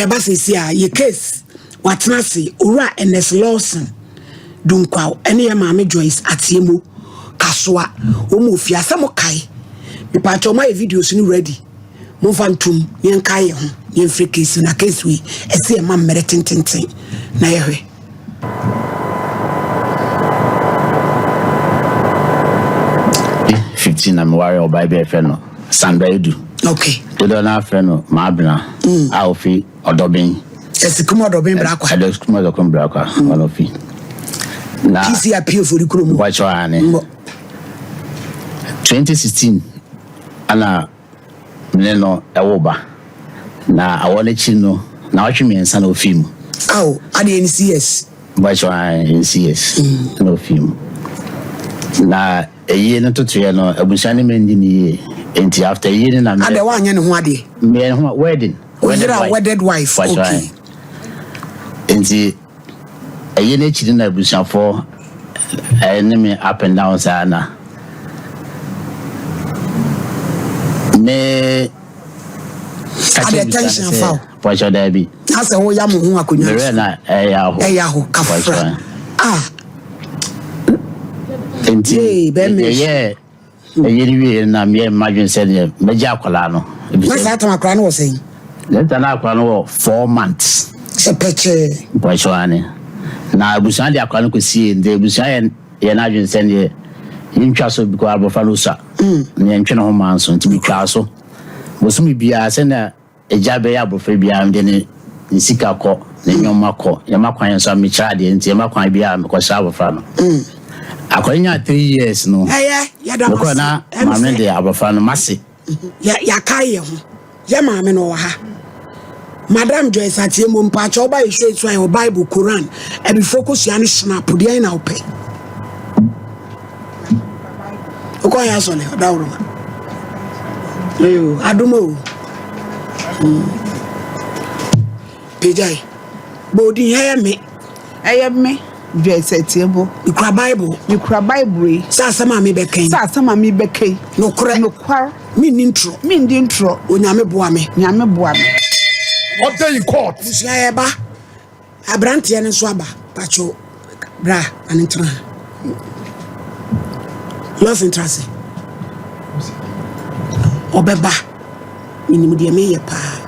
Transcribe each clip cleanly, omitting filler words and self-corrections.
Yɛba seesei a, yɛ case watena ase, Owura Ernest Lawson Dunkwaw ɛne yɛ maame Joyce Atiemo Kasoa, wɔn wɔ fie. Asɛ mo kae, mepaakyɛw mo ayɛ videos no ready, momfa ntom na yɛnkae yɛ ho na yɛmfiri case na case wei ɛsɛ yɛma mmerɛ tententen na yɛhwɛ. 15 na meware ɔbaa bi a yɛfrɛ no Sandra Edu. Okay. Dodoɔ no afrɛ no Maabena a ofi Ɔdɔben. Ɛsikum Ɔdɔben Brakwa. Ɛsikum Ɔdɔben Brakwa ɔno ofi. Na PC appeal for the kurom. Wɔkyerɛ ane. 2016 ana mene no ɛwo ba. Na awɔ n'akyi no na ɔtwe 3 na ofi mu. Aw, ade NCS. Wɔkyerɛ ane NCS na ofi mu. Na eyie no totoeɛ no abusua ne mɛndi ne yie nti after eyie no na mɛ. Adɛ wanyɛ ne ho adeɛ. Mɛ ne ho wedding. Wedded wife. Wedded wife okay. Nti eyie no akyiri na abusuafoɔ ɛne me up and down saa na me. Adɛ tension afa o. Pɔtɔ daabi. Asɛ wo ya mo ho akonnwa. Mmerɛ na ɛyɛ aho. Ɛyɛ aho kafra. Ah. Nti yɛyɛ ɛyɛ no wie na meyɛ mmadwene sɛ deɛ mɛgye akwadaa no. Na saa tam akwadaa no wɔ sɛn? Lẹ́tà náà akwadaa no wɔ 4 months. Sɛ pɛkyɛɛ. Pɔtɔ ane. Na abusua de akwadaa no kɔ sie nti abusua yɛ yɛ n'adwene sɛ deɛ yɛntwa so because abɔfra no sua. Na yɛntwe ne ho maa nso nti metwaa so. Bosome biara sɛnea agya bɛyɛ abɔfra biara mede ne sika kɔ ne nneɛma kɔ yɛma kwan nso a mekyerɛ adeɛ nti yɛma kwan biara mekɔhyɛ abɔfra no. Akwadaa nya 3 years no. Ɛyɛ yɛda mekɔ na maame de abɔfra no mase. Yɛaka yɛ ho yɛ maame no wɔ ha. Madam Joyce Atiemo mpakyɛ ɔba yɛ show so a yɛwɔ Bible, Quran, abifo kosua ne snap deɛn na wopɛ. Wokɔ yɛ asɔle ɔdaworo ma. Adom o. Pejai. Bodi ɛyɛ me. Ɛyɛ me Joyce Atiemo. Mikura Bible. Mikura Bible yi. Sɛ asɛm a mebɛka yi. Sɛ asɛm a mebɛka yi. Nokorɛ. Nokware. Menni ntorɔ. Menni ntorɔ. Onyame boa me. Nyame boa me. Order in court. Abusua yɛ ba. Aberanteɛ no nso aba. Pacho bra ane ntena. Lɔs ntrase. Ɔbɛba. Menim deɛ meyɛ paa.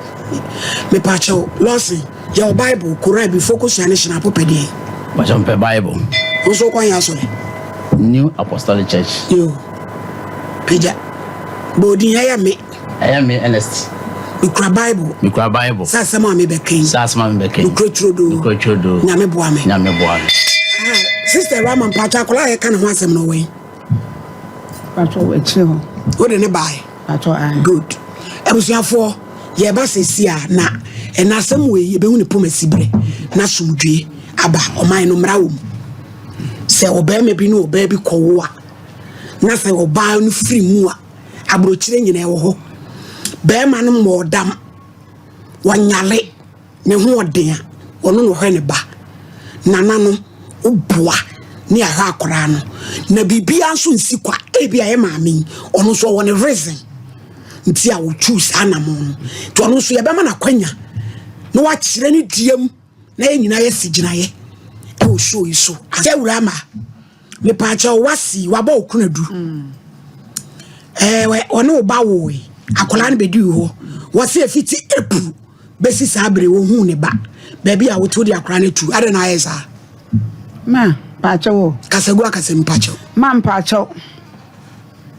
Mepakyɛw Lɔs yɛwɔ Bible, Quran, before kosua ne hyena popɛ deɛ. Pacho mpɛ Bible. Nso kwan yɛ asɔre. New Apostolic Church. Yo. Pagya. Bodin ɛyɛ me. Ɛyɛ me Ernest. Mikura Bible. Mikura Bible. Sɛ asɛm a mebɛka yi. Sɛ asɛm a mebɛka yi. Nokura turodoo. Nokura turodoo. Nyame boa me. Nyame boa me. Sister Rama mpakyɛ akwadaa a yɛka ne ho asɛm no wɔ yi. Pacho wɔ akyire hɔ. Wode ne bae. Pacho ae. Good. Abusuafoɔ yɛba sɛsi a na ɛna asɛm wɔ yi yɛbɛhu ne poma si berɛ na somdwe aba ɔman no mmara wɔ mu. Sɛ ɔbarima bi ne ɔbaa bi kɔwo a na sɛ ɔbaa no firi mu a aburokyire nyinaa wɔ hɔ. Barima no mmɔ ɔdam wanyale ne ho ɔden a ɔno na ɔhwɛ ne ba. Nana no woboa ne ahwɛ akwadaa no na biribiara nso nsi kwa ebi a yɛ maame yi ɔno nso ɔwɔ ne reason nti a wɔtu saa anamɔ no nti ɔno nso yɛbɛma n'akwanya na wakyerɛ ne dua mu na yɛn nyinaa yɛsi gyinaeɛ ɛwɔ show yi so. Sɛ wura ama mepaakyɛw wasi wabɔ okunu adu ɔne wo ba woe akwadaa no bɛdi hɔ wɔsi efiti April bɛsi saa bere wohu ne ba baabi a wotu de akwadaa no tu ade na ayɛ saa. Ma paakyɛw. Kasagu akasa mpakyɛw. Ma mpakyɛw.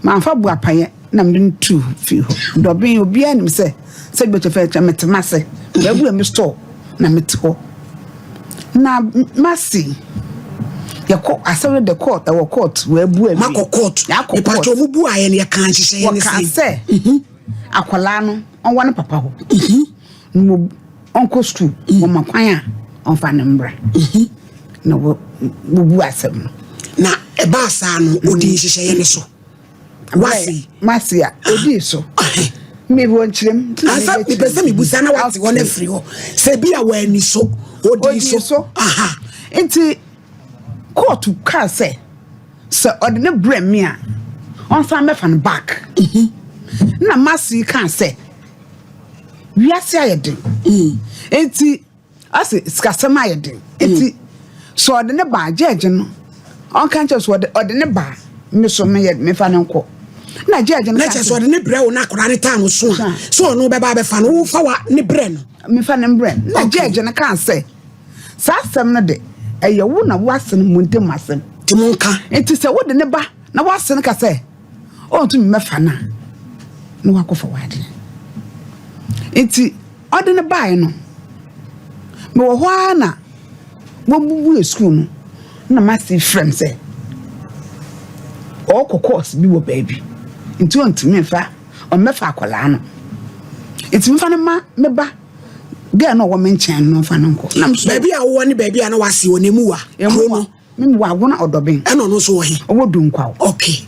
Ma fa bu apayɛ na mede no tu fi hɔ. Dɔben obiara nim sɛ sɛ bi bɛtɛ fɛ mete mase. Baabu a me store na mete hɔ. Na masi yɛkɔ asɛm de court ɛwɔ court wɔabu awie. Makɔ court. Yɛakɔ court. Mepakyɛw mu bu ayɛ no yɛka nhyehyɛeɛ ne Wɔka sɛn. sɛ akwadaa no ɔwɔ ne papa hɔ. Na ɔnkɔ school wɔma kwan a ɔmfa ne mbra. Na wɔbu asɛm no. Na ɛbaa saa no ɔdi nhyehyɛeɛ ne so. Wasi. Masi a ɔdii so. Mewɔ nkyerɛm. Ansa mepɛ sɛ mebusa na wate hɔ no afiri hɔ. Sɛ bi a wɔani so ɔdii Ɔdii so. Aha. Nti court kaa sɛ sɛ ɔde ne brɛ me a ɔnsan mɛfa no back. Na Masi kaa sɛ Wiase ayɛ den. Enti ɔse sikasɛm ayɛ den. Enti sɛ ɔde ne ba a, gyɛɛgye no ɔnka nkyerɛ sɛ ɔde ɔde ne ba a, me so meyɛ mefa no nkɔ. Na gyɛɛgye no Na ka kyerɛ sɛ sɛ ɔde ne brɛ wo na akwadaa no taa no so a, sɛ ɔno bɛba abɛfa no, wofa wa ne brɛ no. Mefa no mbrɛ no. Na Okay. gyɛɛgye no kaa sɛ, saa asɛm no de, ɛyɛ wo na woase no mo ntam asɛm. Nti monka. Enti sɛ wode ne ba na woase no ka sɛ ɔntumi mmɛfa no a, na wakɔfa w'adeɛ. Nti ɔde no baeɛ no, mewɔ hɔ ara na wɔbubue sukuu no na m'ase frɛ me sɛ ɔrekɔ course bi wɔ baabi nti ɔntumi mfa ɔmmɛfa akwadaa no. Nti mefa no ma me ba girl no ɔwɔ me nkyɛn no mfa no nkɔ. Na baabi a wowɔ ne baabi a na wase wɔ na emu wa kuro no. Me wɔ Agona Ɔdɔben. Ɛna ɔno nso wɔ he? Ɔwɔ Dunkwaw. Okay.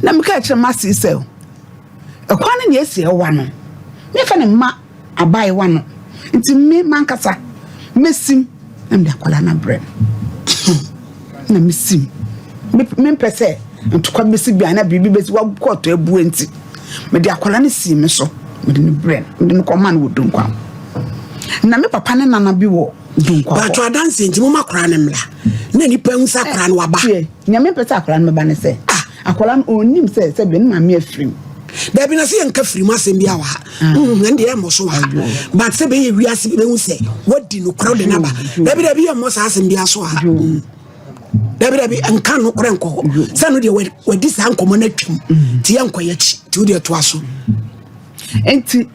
Na meka kyerɛ m'ase sɛ, ɛkwan no nea esi ɛwa no, memfa no mma abaayewa no. Nti me m'ankasa mɛsim na mede akwadaa no abrɛ no. Na mesim. Mempɛ sɛ ntokwa bɛsi bi anaa biribi bɛsi wakɔɔtɔ abue nti, mede akwadaa no sii me so, mede no brɛ no, mede no kɔma no wɔ Dunkwaw. Na me papa ne nana bi wɔ Dunkwa hɔ. Paatwa adanseɛ nti moma akwadaa no mmra na nipa nhu sɛ akwadaa no waba. Tie, nea mempɛ sɛ akwadaa no bɛba ne sɛ, ah. akwadaa no ɔnnim sɛ sɛdeɛ ne maame afiri mu. Dabi na sɛ yɛnka firi mu asɛm bi a wɔ ha. Ah. Mm, ɛn deɛ ɛmmɔ so wɔ ha. But sɛ bɛyɛ wiase bi bɛhu sɛ wadi nokorɛ wode no aba. Dabi dabi yɛmmɔ saa asɛm bi aso wɔ ha. Mm. Dabi dabi nka nokorɛ nkɔ hɔ. Sɛ no deɛ wadi saa nkɔmmɔ no atwam. Nti yɛnkɔ yɛakyi. Nti wodeɛ toa so. Nti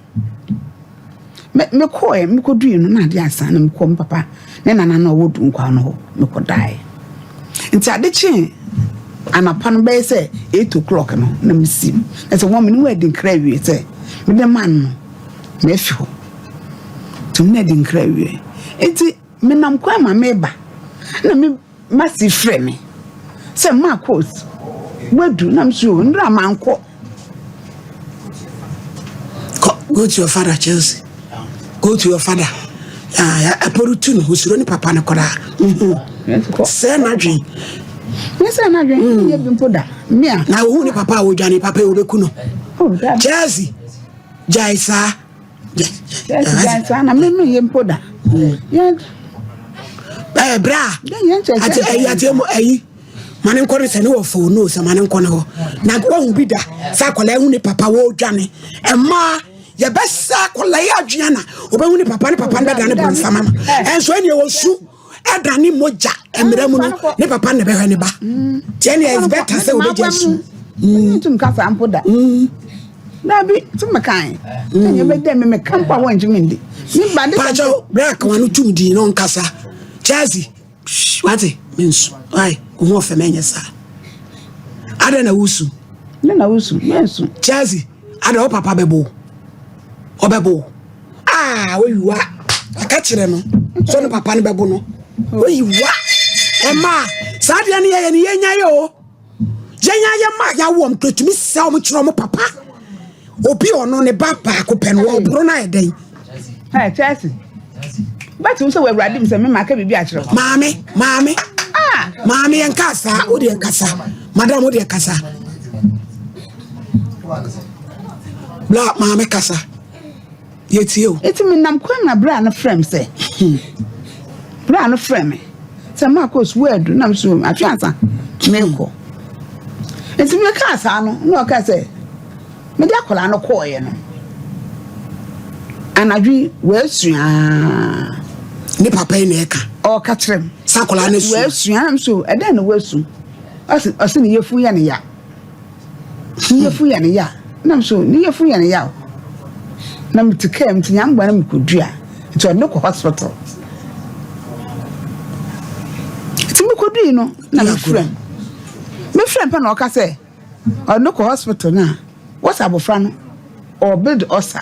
Me mekɔɔɛ mekɔduui no na adeɛ asa na mekɔɔ me papa ne nana no a ɔwɔ Dunkwa no hɔ mekɔdaeɛ. Nti ade kyee anapa no bɛyɛ sɛ 8 o'clock no na mesim. Na sɛ wɔn me ne wɔn adi nkra awie sɛ mede ma no mafi hɔ. Nti me ne adi nkra awie. Nti menam kwan ma meba na me Mercy frɛ me sɛ Marcos wadu na me so nnora mankɔ. Go to your father Chelsea. Go to your father. Ah, apɔru tu no osuro ne papa no koraa. Sɛ n'adwen. Ne sɛ n'adwen mm. yɛ bi mpo da. Mia. Na ohu ne papa a odwane papa yi obeku no. Oh, Chelsea. Gyae saa. Gyae saa na me menyɛ mpo da. Ɛɛ bra. Ate ɛyi ate mu ɛyi. Ma ne nkɔ ne sɛ ne wɔ fo no sɛ ma ne nkɔ ne hɔ. Na wɔn bi da sɛ akwadaa ehu ne papa wɔredwane. Mmaa yɛbɛsɛ akwadaa yi adwene na ɔbɛhu ne papa ne papa no bɛda ne bɔnsam ama. Ɛnso ɛnea wɔsu. ɛda ne mogya mmerɛ mu no ne papa na bɛhwɛ ne ba nti ɛne it's better sɛ wobɛgya su ntum kasa mpo da dabi tum kan ɛnyɛ bɛ dɛ me meka mpo a wɔntumi ndi me ba de pakyɛw berɛ a kawa no tum dii no nkasa Chelsea wate mensu ai wo ho ɔfɛ mɛnyɛ saa adɛn na wosu ne na wosu mensu Chelsea adɛn wo papa bɛbo ɔbɛbo Ah, oyi wa. Aka kyerɛ no. So no papa no bɛbo no. Oyi wa. Ɛma saa deɛ no yɛyɛ no yɛnya yɛ o. Yɛnya yɛ ma yɛawo wɔn kura tumi sɛ wɔn kyerɛ wɔn papa. Obi ɔno ne ba baako pɛ no ɔboro no ayɛ dɛn. Ɛ Chelsea. Bɛte wo sɛ wɔ awurade mu sɛ me ma aka biribi akyerɛ wo. Maame, maame. Ah. Maame yɛn ka saa, wo deɛ kasa. Madam wo deɛ kasa. Bla maame kasa. Yɛtie o. Enti menam kwan mu na bra no frɛ me sɛ, bra no frɛ me sɛ Marcos woadu na meso atwe ansa merekɔ. Enti mekaa saa no na ɔkaa sɛ mede akwadaa no kɔɔeɛ no anadwo yi wɔasua. Ne papa yi na ɛka. Ɔka kyerɛ me. Sɛ akwadaa no sua. Wɔasua na meso ɛdɛn na wɔasu? Ɔse ne yafunu yɛ ne ya. Ne yafunu yɛ no ya. Na me so ne yafunu yɛ no ya o. Na me te kaa mu nti nyame boa na me kɔ dua. Nti ɔde me kɔ hospital. Nti me kɔ dui no na me frɛ. Me frɛ pɛ na ɔka sɛ ɔde no kɔ hospital na wɔsɛ abɔfra no ɔbed ɔsa.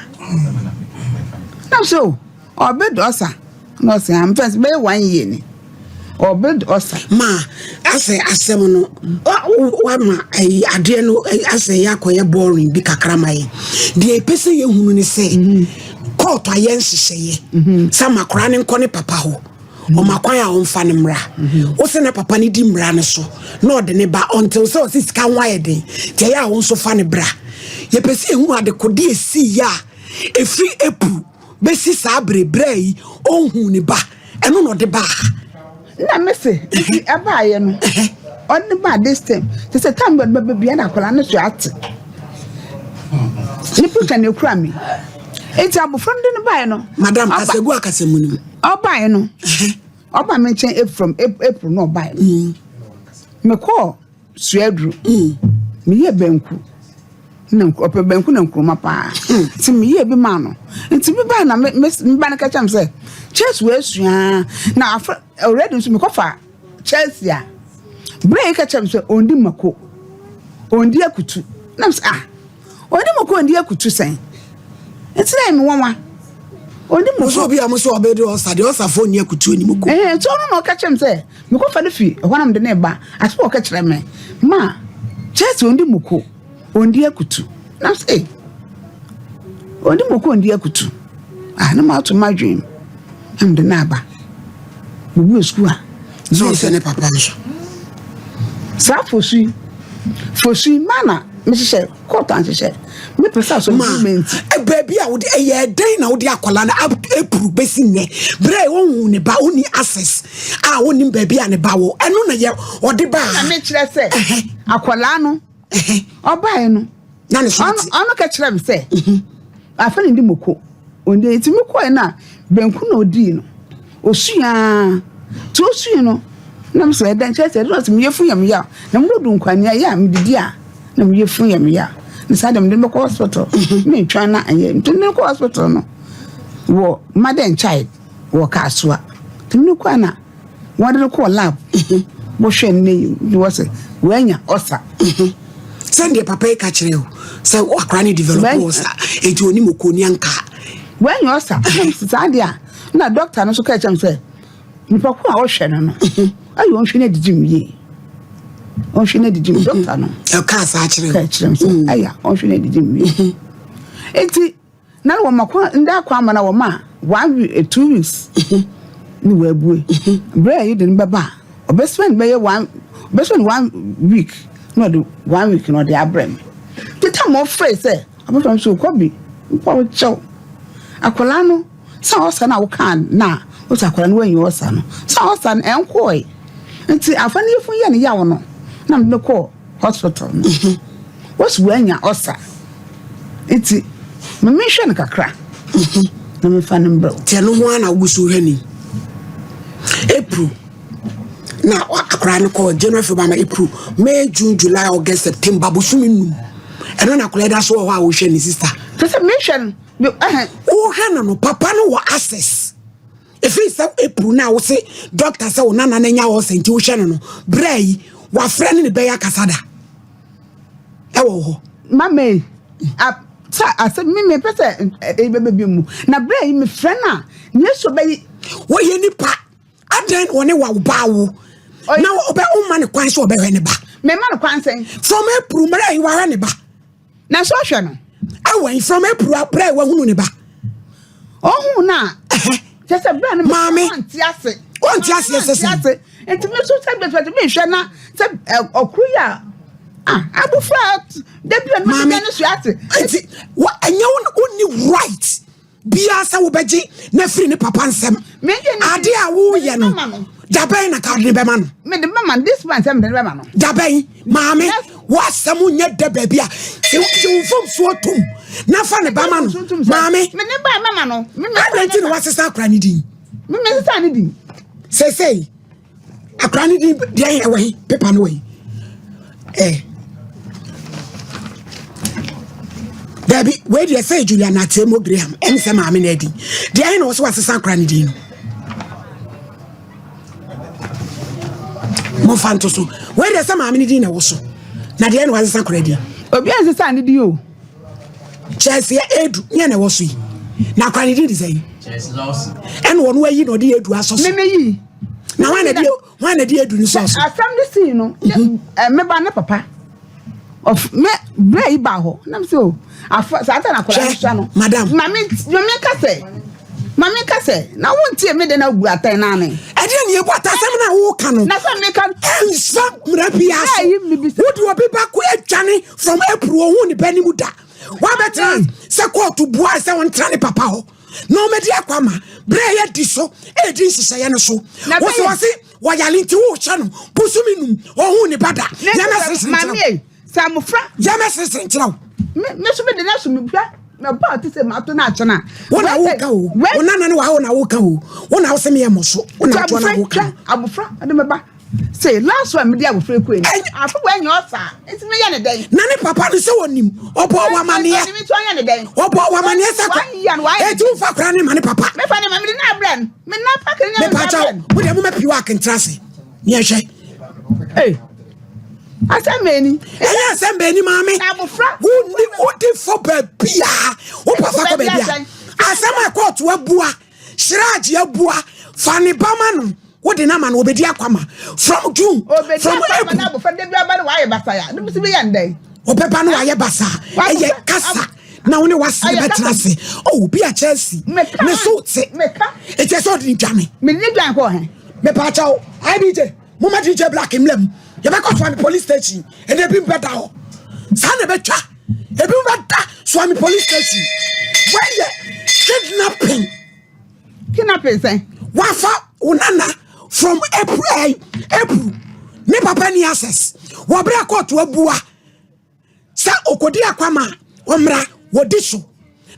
Na me so Ɔbed ɔsa na ɔse ah mfɛs bɛyɛ one year ni ɔbed ɔsa. Ma asɛ asɛm no wama ayi adeɛ no asɛ yɛ akɔyɛ boring bi kakra ma yɛ deɛ ɛpɛ sɛ yɛhunu ne sɛ kɔɔto ayɛ nhyehyɛeɛ sɛ ma koraa ne nkɔ ne papa hɔ ɔma kwan a ɔmfa no mmra wo sɛ na papa no di mmara no so na ɔde ne ba until sɛ ɔsɛ sika ho ayɛ den nti ɛyɛ a wo nso fa ne bra yɛpɛ sɛ yɛhunu adekode ɛsii yɛ a. Ɛfiri April bɛsi saa bere berɛ yi ɔnhuu ne ba, ɛno na ɔde baa ha. Na me se nti ɛbaayɛ no ɔde baa this time te sɛ time bɛ bɛ bia na akwadaa no so ate ne picture na ekura mi nti abofra no de no baayɛ no. Madam kasagu akasamu no mu. Ɔbaayɛ no ɔba me nkyɛn from April na ɔbaayɛ no mekɔɔ. Suaduru. Meyɛɛ banku na ɔpɛ banku na nkuruma paa. Nti meyɛɛ bi maa no. Nti me baa na me me me ba no ka kyerɛ me sɛ Chelsea wasua na afra already nso mekɔfa Chelsea a berɛ yi ka kyerɛ me sɛ ɔndi mako ɔndi akutu na me sɛ ah Ɔne mo kɔ ndi akutu sɛn? Nti na ɛyɛ me nwanwa. Ɔne mo kɔ. Obi a mo sɛ ɔbɛdi ɔsa deɛ ɔsafo nni akutu anim kɔ. Ɛhɛn nti ɔno na ɔka kyerɛ me sɛ mekɔ fa no fi ɛhɔ na mede ne ba. Asɛm a ɔka kyerɛ me ma kyerɛ sɛ ɔndi mo ko ɔndi akutu. Na sɛ ee ɔndi mo ko ɔndi akutu. Ah na mato m'adwene mu na mede no aba. Mebue sukuu a. Sɛ ɔsɛ ne papa nso. Saa fosu yi fosu yi maa na mehyehyɛ kɔɔto anhyehyɛ mepɛ sɛ asɔre Ma bi menti. baabi a wode ɛyɛ dɛn na wode akwadaa no apuru bɛsi nnɛ berɛ a ɔnhu ne ba ɔnni access a ɔnnim baabi a ne ba wɔ ɛno na yɛ ɔde baa Na mekyerɛ sɛ akwadaa no ɔbaeɛ no na ne so ate. Ɔno ka kyerɛ me sɛ afa ne di moko ɔndi nti mekɔɛ no a banku na ɔdii no ɔsuaa nti ɔsui no na mesɛ ɛdɛn kyerɛ sɛ ɛdɛn ɔsɛ meyɛ funu yɛ me ya na mewɔ du nkwanea yɛ a medidi a na meyɛ funu yɛ me ya ne saa deɛ mede bɛkɔ hospital mentwɛn na ɛyɛ nti mede kɔ hospital no wɔ mother and child wɔ Kasoa nti mede kɔɛ na Wɔde no kɔɔ lab wɔhwɛ no ne wɔ sɛ wanya ɔsa. Sɛdeɛ papa yi ka kyerɛ o sɛ akora ne develop ɔsa eti onim okoni anka. Wanya ɔsa saa deɛ a na dɔkta no nso ka kyerɛ me sɛ nipa ko a ɔhwɛ no no ayɛ ɔnhwɛ no adidi mu yie ɔnhwɛ no adidi mu dɔkta no. Ɛka saa kyerɛ ka kyerɛ me sɛ ayɛ ɔnhwɛ no adidi mu yie eti. Na wɔma kwan nda kwan ma na wɔma one week eh, 2 weeks ne wɔabue. Berɛ a yɛde no bɛba a, ɔbɛspend bɛyɛ one ɔbɛspend one week na ɔde one week na ɔde abrɛ me. Nti tam ɔfrɛ sɛ ɔbɛfrɛ me so kɔ bi mpa ɔkyɛw akwadaa no sɛ ɔsa no a wokaa no a wosɛ akwadaa no wanyi ɔsa no sɛ ɔsa no ɛnkɔɔe nti afa no yɛfun yɛ no yaw no na mede no kɔɔ hospital no wɔsi wanya ɔsa nti ma menhwɛ no kakra na memfa no mbrɛ wo. Nti ɛno ho ara na wogu so hwɛ ni April na akwaraa no kɔɔ January February April May June July August September bosome num ɛno na akwaraa da so wɔ hɔ a wohwɛ ne sista. Te sɛ mehwɛ no. Wohwɛ no no papa no wɔ access. Ɛfiri sɛ April no a wose dɔkta sɛ wo nana no anya ɔsɛ nti wohwɛ no no, berɛ yi wafrɛ ne ne bɛyɛ akasa da ɛwɔ hɔ. Mama yi, sɛ asɛm mi mepɛ sɛ ɛyi bɛbɛ bi mu na berɛ yi mefrɛ no a nea ɛsɔ bɛyi. Wɔyɛ nipa adɛn wɔne wa wo ba wo na ɔbɛ ɔma ne kwan sɛ ɔbɛhwɛ ne ba. Mema no kwan sɛn. From April mmerɛ yi wahwɛ ne ba. Na sɛ ɔhwɛ no. Ɛwɔ yi from April berɛ a wahunu ne ba. Ɔhu no a. Kyɛ sɛ berɛ no maame ɔnte ase. Ɔnte aseɛ sɛ sɛ. Nti mi nso sɛ bɛfɛ mi nhwɛ na sɛ ɔkoro yi a ah abofra dabi a maame ne so ate. Nti wa ɛnyɛ wo ni right biara sɛ wobɛgye na firi ne papa nsɛm. Ade a woyɛ no dabɛn na ka ne bɛma no. Mede bɛma no this man sɛ mede bɛma no. Dabɛn maame w'asɛm nyɛ dɛ baabi a gye wo mfomsoɔ tom na fa ne ba ma no maame. Mede ba mɛma no. Adɛn nti na wasesa akora ne din? Mesesa ne din. Seesei akora ne din deɛ ɛwɔ he pepa no wɔ he? Eh. Dabi wei deɛ sɛ Juliana Atemo Graham ɛne sɛ maame na adi deɛ ɛhe na wɔ sɛ wasesa akora ne din no? Momfa nto so. Wei deɛ sɛ maame ne din na ɛwɔ so. Na deɛ na wasesa kora din. Obi ansesa ne din o. Kyɛnse edu nyɛ na ɛwɔ so yi. Na akora ne din de sɛ yi. Ɛna ɔno ayi na ɔde edu asɔ so. Meme yi. Na wɔn na de wɔn na de edu no sɔ so. Asɛm ne sii no. Meba ne papa. Of me berɛ yi baa hɔ na mesɛ o afa saa ta na akwadaa no sua no. Madam. Maame maame ka sɛ maame ka sɛ na wontie me de na obu atɛn naa ne. Ɛdeɛ ne ebu atɛn asɛm na woka no. Na sɛ meka. Ɛnsa mmara biara so. Wode obi ba ko adwane from April ohun ne ba ne mu da. Wabɛtena sɛ kɔɔto bua sɛ wɔntena ne papa hɔ na ɔmɛdi akɔ ama berɛ a yɛdi so ɛredi nhyehyɛeɛ no so. Wɔsɛ wɔse wɔyale nti wohyɛ no bosome num ɔhu ne ba da. Yɛmɛseresere nkyerɛ wo. Sɛ mmofra. Yɛmɛseresere nkyerɛ wo. Me so mede no aso me bua mɛbɔ a te sɛ mato no akyena. Wo na woka o. Wo nana ne wa wo na woka o. Wo na wo se meyɛ mmɔ so. Wo na wotoa na woka. Abofra de me ba. Say last one mede abofra kɔ ni. Afo wɔ nyɛ ɔsa. Nti me yɛ ne dɛn? Na ne papa no sɛ onim. Ɔbɔ wɔ amaneɛ. Ɔbɔ wɔ amaneɛ sɛ kɔ. Eti wo fa kora ne ma ne papa. Me fa ne ma me de na abrɛ no. Me na pa kene me pa kyɛw. Mo de mo ma piwa akentra se. Ne ɛhwɛ. Hey. Asɛm bɛn ni? Ɛyɛ asɛm bɛn ni maame? Wonni wodi fɔ baabi a wo papa kɔ baabi a. Asɛm a kóòtù abua, Siraji abua, fa ne ba ma no, wode no ama no obedi akwama from June, from April. Ɔbɛba no wayɛ basa, ɛyɛ kasa na wo ne wase ne bɛtena ase. Oh, bi a Chelsea, ne so te. Ɛkyɛ sɛ ɔde ne dwane. Mepaakyɛw, IBJ. Momma DJ Black mmla mu. Yɛbɛkɔ Suame police station. Ɛnna ebi bɛda hɔ. Saa na ɛbɛtwa. Ebi bɛda Suame police station. Wɔyɛ kidnapping. Kidnapping sɛn? Wafa wo nana from April, eh, April. Ne papa ni access. Wɔbrɛ kɔɔto abua. Sɛ ɔkɔdi akwama a, ɔmmra, wɔdi so.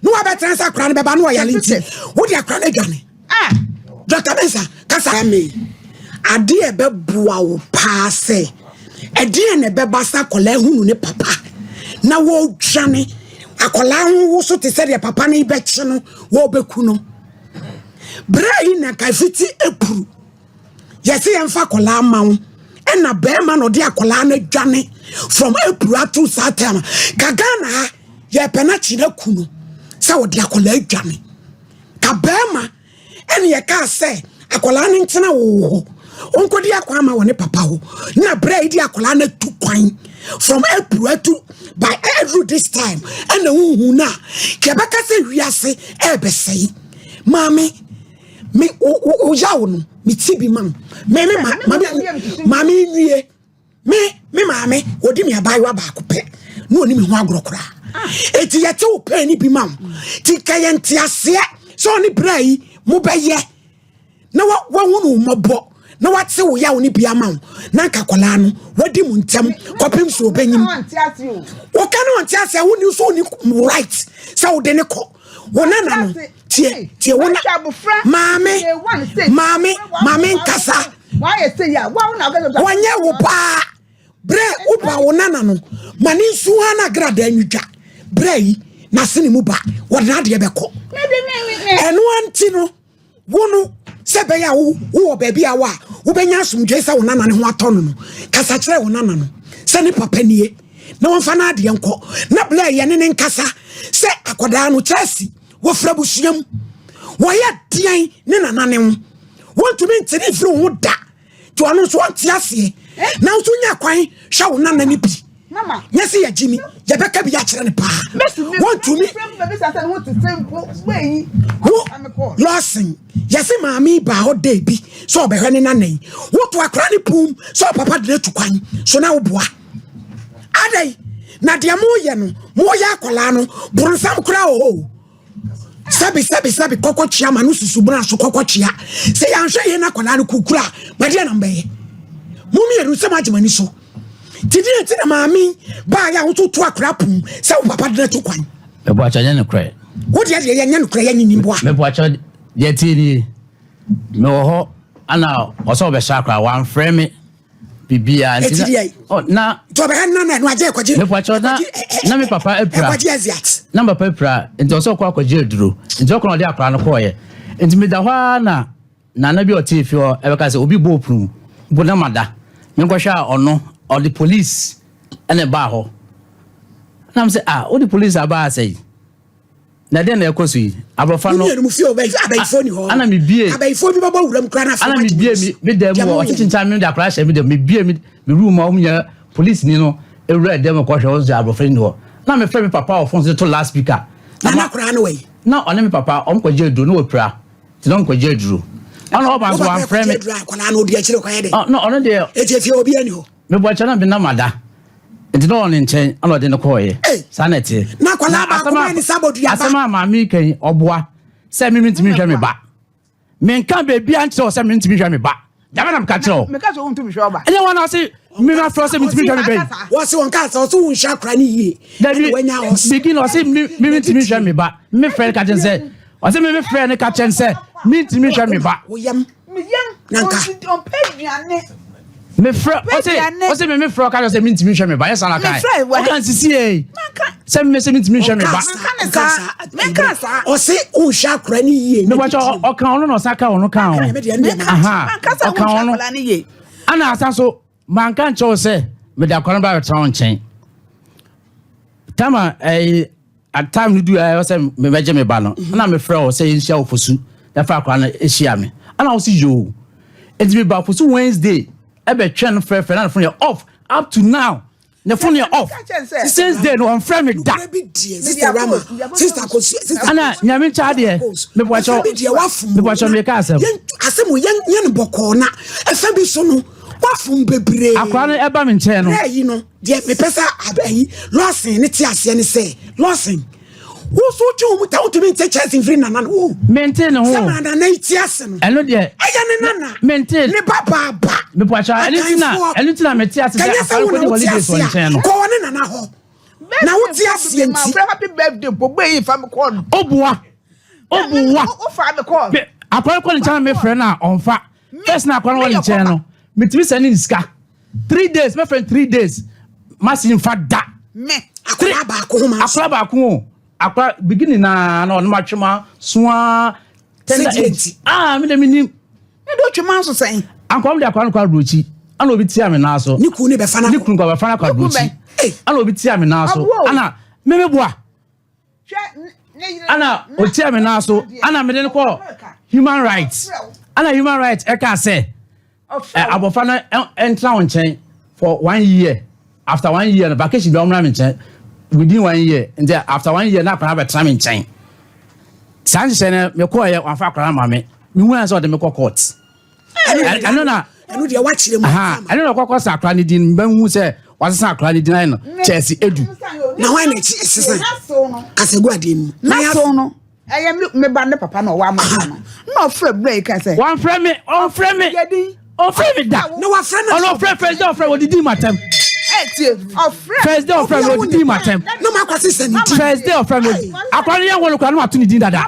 Na wabɛtena sɛ akora no bɛba na ɔyare nti, wode akora no adwane. Ah! Dr. Mensa, kasa. Me, adeɛ ɛbɛboa wo paa sɛ, ɛdeɛ na ɛbɛba sɛ akwadaa hunu ne papa na wɔredwane. Akwadaa ho wo so te sɛ deɛ papa no bɛkye no, wɔrebɛku no. Berɛ yi na nka fiti apuru. Yɛse yɛmfa akwadaa ma wo ɛna bɛrima na ɔde akwadaa no adwane from April ato saa time ka Ghana ha yɛpɛ no akyi no aku no sɛ ɔde akwadaa adwane ka bɛrima ɛne yɛkaa sɛ akwadaa no ntena wo hɔ ɔnkɔdi akwan ma wɔ ne papa hɔ na berɛ a yɛdi akwadaa no atu kwan from April atu by every this time ɛna wohu no a kɛbɛka sɛ wiase ɛbɛsɛe maame me o yaw no me ti bi ma wo me me ma ma maame nwie me me maame odi me abaayewa baako pɛ na oni me ho agorɔ koraa eti yɛte wo pɛn ni bi ma wo ti ka yɛn te aseɛ sɛ ɔne bra yi mo bɛyɛ na wa wahunu mmɔbɔ na wate wo yaw ne bi ama wo na nka akwadaa no wadi mu ntɛm kɔpem so ɔbɛnyim woka ne ɔnte aseɛ wonni so wonni right sɛ wode ne kɔ wo nana no tie tie wo na maame maame maame nkasa wɔnyɛ wo paa berɛ wopa wo nana no ma ne nsu ha no agradaa nwidwa berɛ yi n'asene mu ba wɔde n'adeɛ bɛkɔ ɛno anti no Wo no, sɛ ɛbɛyɛ a wowɔ baabi a wɔ a wobɛnya asomdwoe sɛ wo nana no ho atɔ no no, kasa kyerɛ wo nana no sɛ ne papa nie na wɔmfa n'adeɛ nkɔ na blɛ yɛne ne nkasa sɛ akwadaa no Chelsea wɔfiri abusua mu wɔyɛ deɛn ne nana ne ho wɔntumi ntene mfiri wo ho da nti ɔno nso ɔnte aseɛ na nso nya kwan hwɛ wo nana no bi nyɛ sɛ yɛgye mi yɛbɛka bi akyerɛ no paa wɔntumi wo lɔsen yɛse maame baa hɔ dɛ bi sɛ ɔbɛhwɛ ne nana yi woto akora ne pum sɛ ɔpapa de no atu kwan so na woboa adɛn na deɛ moyɛ no moyɛ akwadaa no boronsam koraa wɔ hɔ o Sɛbi sɛbi sɛbi kɔkɔ kyea ma no susu bena so kɔkɔ kyea. Sɛ yɛanhwɛ yie na akwadaa no kukura a, madeɛ na mbɛyɛ. Mo mmienu sɛ moagye mo ani so. Nti deɛ nti na maame baayɛ a woto to akwadaa pum sɛ wo papa de no to kwan. Meboakyɛ nyɛ nokorɛ. Wo deɛ deɛ yɛnyɛ nokorɛ yɛnye nimboa. Meboakyɛ deɛ tie nie. Mewɔ hɔ ana ɔsɛ ɔbɛhyɛ akwadaa wamfrɛ me. biribiara nti na oh, na nti ɔbɛhɛ nna na ɛno agye ɛkɔgye mepakyɛw na na me papa apira ɛkɔgye aziat na me papa apira nti ɔsɛ ɔkɔ akɔgye aduro nti ɔkɔ na ɔde akora no kɔɔyɛ nti meda hɔ ara na nana bi ɔte efi hɔ ɛbɛka sɛ obi bɔ opunu mpo na mada menkɔhwɛ a ɔno ɔde police ɛna ɛbaa hɔ na m sɛ ah wode police abaa sɛ yi Na ɛdeɛn na ɛkɔ so yi? Abɔfra no. Mo mmienu mo fie abayifoɔ ni hɔ. Ana mebie. Abayifoɔ bi bɛbɔ wuram koraa na afei Ana mebie mi me dan mu hɔ ɔkyekyekye me de akwadaa hyɛ me dɛm mebie me me room a wɔn nyinaa polisi ni no ewura dɛm kɔhwɛ wɔn sɛ abɔfra ni hɔ na mefrɛ me papa wɔ phone so to loud speaker. Na na akwadaa no wɔ yi. Na ɔne me papa wɔn kɔgye aduro na wɔpira nti na wɔn kɔgye aduro. Ɔno ɔba nso wɔamfrɛ me. Akwadaa no odi akyire kɔyɛ dɛ. Ɔno deɛ. Eti efie obi ani hɔ. Mebɔ kyɛ na me nam ada. Nti na ɔwɔ ne nkyɛn ɛna ɔde no kɔɔeɛ. Saa na ɛteɛ. Na akwadaa baako bɛyɛ ne saa bɔdua ba. Asɛm a maame yi ka yi ɔboa sɛ me mentumi nhwɛ me ba. Menka baabiara nkyerɛ wo sɛ mentumi nhwɛ me ba. Dɛbɛ na meka kyerɛ wo. Meka sɛ wontumi nhwɛ wo ba. Ɛnyɛ wɔn ase me ma frɛ sɛ mentumi nhwɛ me ba yi. Wɔse wɔn kaa sɛ ɔse wonhwɛ akora ne yie. Dabi begin ɔse me mentumi nhwɛ me ba. Me frɛ no ka kyerɛ sɛ ɔse me me frɛ no ka kyerɛ sɛ mentumi nhwɛ me ba. Wo yam. Me yam. Nanka. Ɔmpɛ aduane. Me frɛ ɔse ɔse me me frɛ ɔka kyerɛ sɛ mentumi nhwɛ me ba yɛ saa na kae. Ɔka nsisi yɛ sɛ me sɛ mentumi nhwɛ me ba. Menka saa. Ɔse wonhwɛ akora ne yie. Mebɔkyɛ ɔka ɔno na ɔsa ka ɔno ka ho. Ɔka ɔno. Ana asa so manka nkyerɛ wo sɛ mede akora no ba bɛtena wo nkyɛn. Tama ɛyi at time no du a ɛwɔ sɛ mebɛgye me ba no ɛna mefrɛ wo sɛ yɛnhyia wɔ Fosu na fa akora no hyia me. Ɛna wo sɛ yoo. Nti meba Fosu Wednesday ɛbɛtwɛn no frɛfrɛ na ne phone yɛ off up to now. Ne phone yɛ off. Since day no ɔmfrɛ me da. Ana nyame nkyɛ adeɛ mebɔkyɛ mebɔkyɛ meka asɛm. Asɛm yɛn yɛn bɔkɔɔ na ɛfɛ bi so no wafom bebree. Akora no ɛba me nkyɛn no. Ɛyi no deɛ mepɛ sɛ ayi lɔsin ne te aseɛ ne sɛ lɔsin woso twe wɔn ta wotumi nte kyɛnse mfiri nana no o. Mente ne ho. Sɛ maa nana yi te ase no. Ɛno deɛ. Ɛyɛ ne nana. Mente. Ne ba ba ba. Mepɔkyɛ ɛno ti na ɛno ti na mete ase sɛ akɔrɔ kɔ di holidays wɔ nkyɛn no. Kɔ wɔ ne nana hɔ. Na wote aseɛ nti. Happy birthday gbogbo eyi fa mi kɔɔ no. Obuwa. Obuwa. O fa mi kɔɔ. Akɔrɔ kɔ ne nkyɛn na mefrɛ no a ɔnfa. First na akɔrɔ wɔ ne nkyɛn no. Metumi sɛ ne sika. 3 days mɛfrɛ 3 days masi nfa da. Me. Akɔrɔ baako ho ma. Akɔrɔ baako o. Akɔrɔ beginning na na ɔno ma twema soa. Tender age. Ah mi de mi nim. Ne de otwema nso sɛn. Akɔrɔ mi de akɔrɔ no kɔ aburokyi. Ana obi tia mi nan so. Ne kun ne bɛfa na. Ne kun kɔ bɛfa na kɔ aburokyi. Ana obi tia mi nan so. Ana mímí boa. Ana otia mi nan so. Ana mi de no kɔ human rights. Ana human rights ɛka sɛ. Abɔfra no ɛntena wɔn nkyɛn for one year. After one year no vacation bi ɔmra mi nkyɛn within one year nti after one year na akwadaa bɛtena mi nkyɛn. Saa nhyehyɛ no mekɔɔ yɛ wɔn afa akwadaa ma mi. Mi hu sɛ ɔde mi kɔ court. Ɛno na ɛno deɛ wakyerɛ mu. Ɛno na ɔkɔkɔ sa akwadaa ne din mbɛ hu sɛ wasesa akwadaa ne din ayɛ no Chelsea Edu. Na wɔn na akyi ɛsesa kasagu adeɛ mu. N'aso no ɛyɛ me ba ne papa na ɔwɔ ama no na ɔfrɛ bere yi ka sɛ. Wɔnfrɛ me ɔnfrɛ me ɔnfrɛ me da. Na wafrɛ no. Ɔno ɔfrɛ first day ɔfrɛ wɔdidi ma tɛm. Ɛtie ɔfrɛ. First day ɔfrɛ me wɔdidi ma tɛm. Na mo akɔ sisa ne din. First day ɔfrɛ me akwadaa no yɛ wɔn kura no ato ne din dada.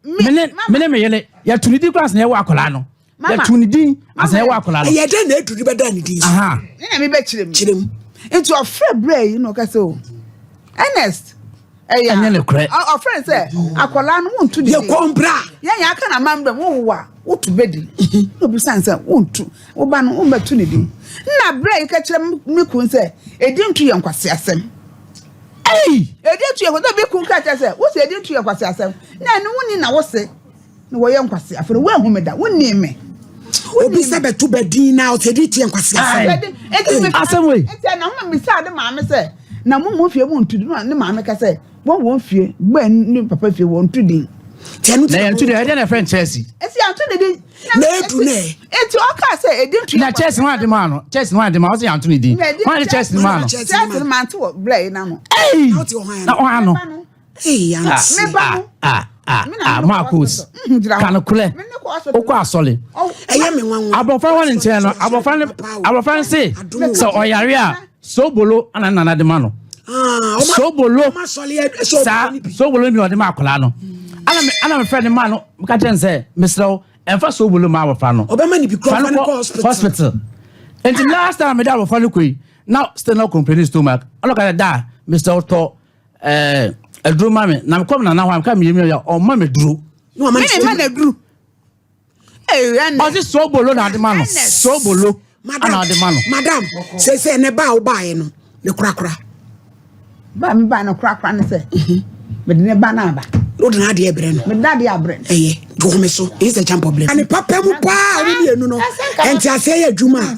Mene mene me yele yɛto ne din kura sɛ yɛwɔ akwadaa no. Yɛto ne din asɛ yɛwɔ akwadaa no. Ɛyɛ dɛ na edu ne bɛda ne din so. Ne na mi bɛ kyerɛ mu. Kyerɛ mu. Nti ɔfrɛ bere yi na ɔka sɛ o Ernest ɛyɛ ɛnyɛ ne korɛ. Ɔfrɛ sɛ akwadaa no wontu ne din. Yɛ kɔn bra. Yɛn yɛ aka na man bɛ wo wo a wotu bɛ di. Na obi san sɛ wontu wo ba no wombɛtu ne din. Na bere yi ka kyerɛ me kun sɛ edi ntu yɛ nkwasi asɛm. Ei! Edi ntu yɛ nkwasi. Na me kun ka kyerɛ sɛ wosɛ edi ntu yɛ nkwasi asɛm. Na ɛno wonni na wose na wɔyɛ nkwasi afo no woahu me da wonni me. Obi sɛ bɛto bɛ din na ɔsɛ edi tu yɛ nkwasi asɛm. Asɛm wei. Nti ɛna ho misa de maame sɛ na mo mo fie mo ntu din ne maame ka sɛ wɔn wɔn fie gbɛn ne papa fie wɔn ntu din. Na yɛn tu din ɛdeɛ na ɛfrɛ Chelsea. Esi yɛn tu ne din. Na edu nɛ. Eti ɔka sɛ edi ntu. Na Chelsea ho ade maa no Chelsea ho ade maa ɔsɛ yɛn tu ne din. Wɔn ade Chelsea maa no. Chelsea maa nti wɔ blɛ yi n'ano. Ɛyi na ɔha no. Marcus kanokorɛ wokɔ asɔre abɔfra wɔ ne nkyɛn no abɔfra no abɔfra no se sɛ ɔyare a sobolo ana nana de ma no sobolo saa sobolo bi ɔde ma akwadaa no ana me ana me fɛ ne ma no ka kyerɛ no sɛ mesrɛ wo ɛnfa sobolo ma abɔfra no fa no kɔ hospital nti last time mede abɔfra no kɔ yi na still na complain stomach ɔno ka sɛ daa mesrɛ wo tɔ ɛɛ aduro ma me na mekɔ me nana hɔ a meka meyɛ mi a ɔma me duro. Me ne ma na duro. Ɔsi sobolo na ade ma no sobolo ana ade ma no. Madam sese ne ba a wobaeɛ no ne korakora. Ba mi ba no korakora ne sɛ mede ne ba no aba. Wode n'adeɛ brɛ no. Mede n'adeɛ abrɛ no. Ɛyɛ dwohome so ɛyi sɛ kyɛn problem. Ne papa mu paa wo mmienu no ɛnte aseɛ yɛ adwuma a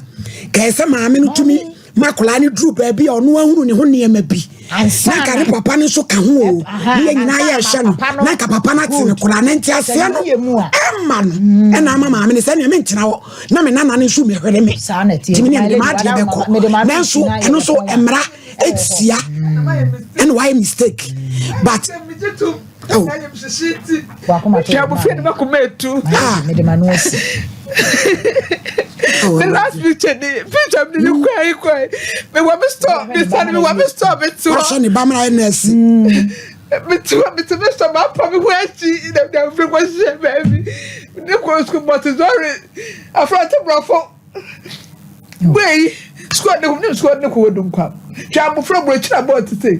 kɛɛ sɛ maame no tumi ma akwadaa no duru baabi a ɔno ahunu ne ho nneɛma bi na nka ne papa no nso ka ho o ne yɛ nyinaa yɛ ɛhyɛ no na nka papa no ate ne koraa ne nte aseɛ no ɛma no ɛna ama maame no sɛnea mentena hɔ na me nana no nso mehwere me nti me nea mede m'adeɛ bɛkɔ nanso ɛno nso mmara. Etia ɛna wayɛ mistake but. Oh. Hwɛ abofra no makoma etu. Ah. Mede ma no asi. The last picture ni picture mi ni kwan kwan. Mi wɔ mi store mi sani mi wɔ mi store mi ti hɔ. Wahyɛ ne ba mra yɛ nɛɛsi. Mi ti hɔ mi ti mi store ma pa mi ho akyi na mi afiri kɔ hyehyɛ baabi. Ne kɔ sukuu Montessori afra ti borɔfo. Wei sukuu ne ne sukuu ne kɔ wɔ Dunkwa. Hwɛ abofra bu akyi na bɔɔl tete.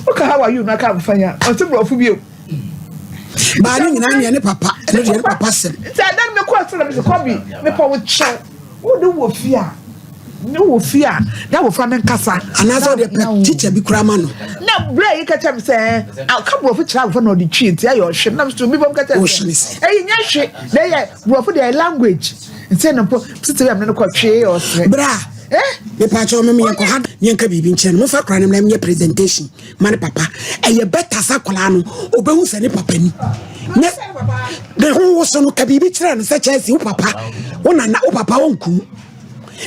Woka how are you na aka abofra ya ɔte borɔfo bio. Baa ne nyinaa neɛ ne papa ɛno deɛ ne papa sɛm. Nti adan mi kɔ ɛsɛ na mi sɛ kɔbi mi pɔ wo kyɛw wo de wɔ fie a ne wɔ fie a na abofra ne nkasa. Anaasɛ ɔde pɛ teacher bi koraa ma no. Na bere a yi kɛkyɛ mi sɛ aka borɔfo kyerɛ abofra na ɔde twi nti ɛyɛ ɔhwe nam so mi bɔ mu kɛkyɛ sɛ ɛyɛ nyɛ hwe na ɛyɛ borɔfo deɛ ɛyɛ language nti ɛna mpo tete bi a mi ne kɔ twe ɔsere. Bra mepa kyɛw mɛmɛ yɛnkɔ ha yɛnka biribi nkyɛn no mofa koraa no mmra menyɛ presentation ma ne papa ɛyɛ better sɛ akwadaa no ɔbɛhu sɛ ne papa ni ne ne ho wo so no ka biribi kyerɛ no sɛ Chelsea wo papa wo nana wo papa wo nkum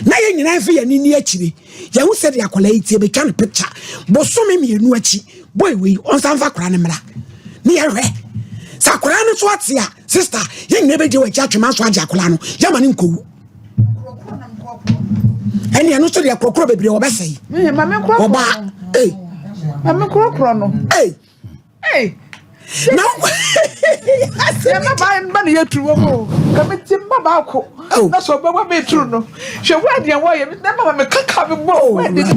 na yɛn nyinaa mfe yɛn ani akyire yɛhu sɛ de akwadaa yi tie bɛtwa no picture bosome mmienu akyi boy wei ɔnsan fa akwadaa no mmra ne yɛhwɛ sɛ akwadaa no so ate a sister yɛn nyinaa bɛgye wɔ akyi atwema so agye akwadaa no yɛma no nkɔwu ɛne ɛno nso deɛ korɔkorɔ bebree wɔbɛsɛe ɔbaa ei Maame korɔkorɔ no. Ei. Ei. Na yɛ mmabaa ba na yɛ turu wɔ mu ka mi ti mma baako na sɛ ɔbɛwa mi turu no hwɛ wo adeɛ wɔyɛ mi na mama mi kaka mi bɔ wo ɛdi ni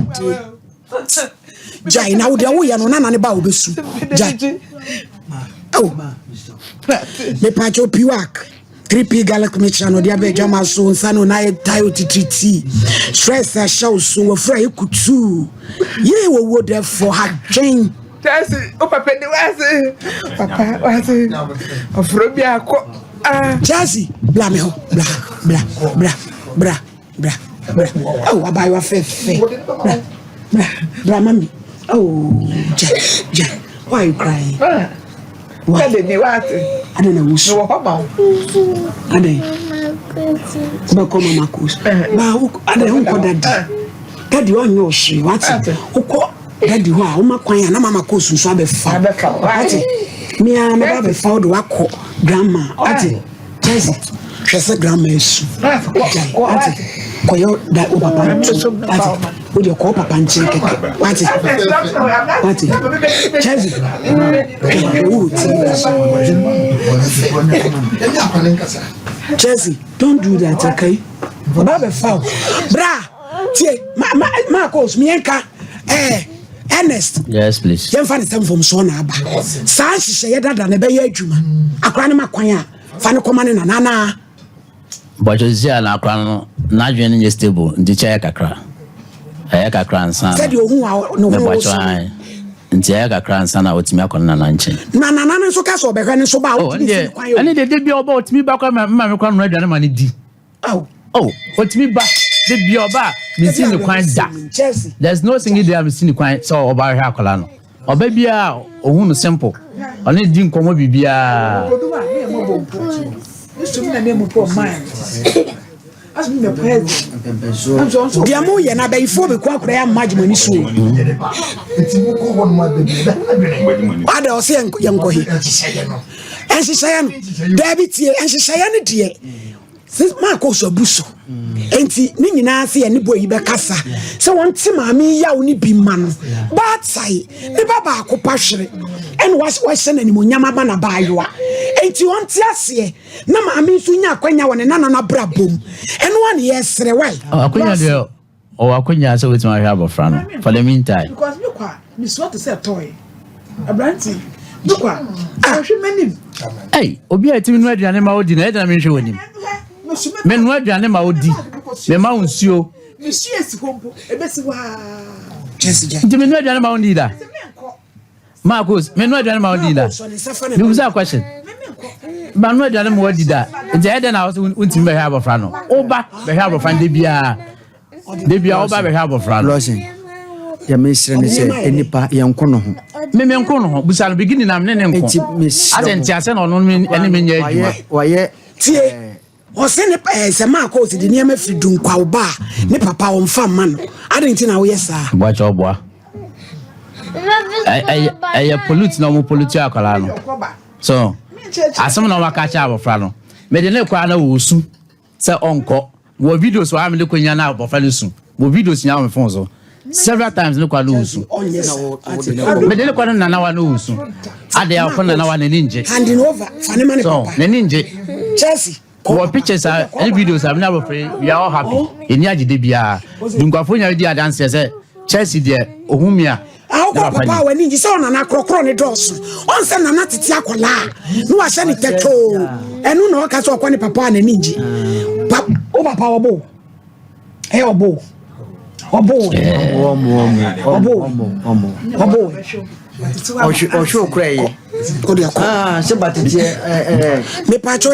gyae na wo deɛ woyɛ no nana ne ba wobɛsu gyae oh mepaakyɛw piwak 3p garlic mixture no de abɛ adwama so nsa no na ayɛ tae otitiri stress ahyɛ wo so wafura yɛ kutuu yee wɔwuo dɛfo hadwen Tẹ́sí, ó papa ni wá sí, papa wá sí, ọ̀fọ̀rọ̀ bí akọ. Chelsea, bla mi hɔ, bla, bla, bla, bla, bla, bla. Oh, abaayewa fɛfɛ. Bla, bla, bla, mami. Oh, gya, gya. Why are you crying? Why? Dade ni wá sí. Adɛn na wusu? Mi wɔ hɔ ma wo. Adɛn? Wobɛkɔ mama kos. Ba, adɛn wonkɔ daddy? Daddy ɔnyɛ ɔhwee, wate? Wokɔ daddy hɔ a, woma kwan a na mama kos nso abɛfa. Wate? Mea mɛba abɛfa wo de wakɔ grandma. Wate? Chelsea, hwɛ sɛ grandma asu. Gyae, wate? Kɔyɛ da wo papa nto. Wate? Wo deɛ kɔ wo papa nkyɛn kɛkɛ. Wate? Wate? Chelsea, hwɛ wo wɔ ti. Chelsea, don't do that, okay? Ɔba abɛfa wo. Bra, tie, ma ma ma kos miɛnka Ernest. Yes, please. Yɛmfa ne sɛ mfomsoɔ na aba. Saa nhyehyɛeɛ dada na ɛbɛyɛ adwuma. Akora no ma kwan a fa no kɔma ne nana anaa. Bɔtɔ sisi a na akora no n'adwene no nyɛ stable nti kyɛ yɛ kakra. Ɛyɛ kakra ansa na. Sɛdeɛ ohun a ne ho Mebɔtɔ woso. ae. Nti ɛyɛ kakra ansa na otumi akɔ ne nana nkyɛn. Na nana no nso ka sɛ ɔbɛhwɛ ne nso ba a Oh, wotumi si ne kwan o. ɛne deɛ de bia ɔba otumi ba kora ma ma me kora no aduane ma ne di. Oh. Oh, otumi ba de bia ɔba a mesi ne kwan da. Chelsea. There's no single day a mesi ne kwan sɛ ɔba hwɛ akwadaa no. Ɔba biara ohun no simple. Ɔne di nkɔmɔ biribiara. Deɛ moyɛ no abayifoɔ bɛku akora yɛ amma adwumani so o. Ada ɔsɛ yɛnkɔ he ɛnhyehyɛeɛ no daabi tie ɛnhyehyɛeɛ no deɛ maakɔ so abu so enti ne nyinaa sɛ yɛne bɔ yi bɛkasa sɛ wɔnte maame yi yaw ne bi ma no baatae ne ba baako pa hwere ɛna wahyɛ no animonyam ama na baayewa enti ɔnte aseɛ na maame nso nya akwanya wɔ ne nana no abrabɔ mu ɛno a ne yɛsrɛ wae Akwanya deɛ ɔwɔ akwanya sɛ wobɛtumi ahwɛ abɔfra no for the meantime. Because mi kɔ a, mi sua te sɛ toy. Aberante, mi kɔ a, ɔhwɛ m'anim. Ei, obi a ɛtumi noa aduane ma wodi na ɛdɛn na menhwɛ w'anim? Menoa aduane ma wodi, mema wo nsuo. Mi sua esi hɔ mpo, ebesi hɔ aa. Nti menoa aduane ma wonni da? Marcus, menoa aduane ma wodi da? Mebisa question. Manoa aduane ma wadi da. Nti ɛyɛ dɛn na wo sɛ wontumi bɛhwɛ abɔfra no? Woba bɛhwɛ abɔfra no da biara. Da biara woba bɛhwɛ abɔfra no. Lɔsin, deɛ mesrɛ ne sɛ nnipa yɛnko no ho. Me menko no ho. Busa no beginning na me ne ne nko. Enti mesrɛ Asɛ mo. nti asɛ na ɔno ne me nyɛ adwuma. Wayɛ Tie, ɔse ne sɛ maakɔ ɔsi de nneɛma firi dunkwaw ba a ne papa ɔmfa mma no. Adɛn nti na woyɛ saa? Boakyɛ ɔboa. Ɛyɛ ɛyɛ pollute na ɔmo pollute akwadaa no. So asɛm na ɔmo aka kyerɛ abɔfra no. Mede ne kɔ a na ɔresu sɛ ɔnkɔ. Wɔ videos wɔ ha mede kɔ nyina na abɔfra no su. Wɔ videos nyinaa wɔ me phone so. Several times ne kɔ a na ɔresu. Mede ne kɔ no nanawa na ɔresu. Adeɛ a ɔkɔ nanawa n'ani ngye. Handing over fa ne ma ne So papa. n'ani ngye. Chelsea. Wɔ pictures a ɛne videos a mene abɔfra yi we are all happy. Yɛni agye da biara. Dunkwafo nyinaa di adanseɛ sɛ Chelsea deɛ ohun mi a. Awokɔ Ne papa papa a ni. w'ani ngye sɛ ɔnana korɔkorɔ ne dɔɔso. Ɔn sɛ nana tete akɔlaa na wahyɛ ne tɛtoo. Ɛno na ɔka sɛ ɔkɔ ne papa a n'ani ngye. Pa wo papa ɔbo wo. Ɛyɛ ɔbo wo. Ɔbo wo. Ɔbo wo. Ɔbo wo. Ɔhwɛ ɔhwɛ okura yɛ. O de akɔ. Ah, sɛ ba tete ɛɛ. Mepatwo.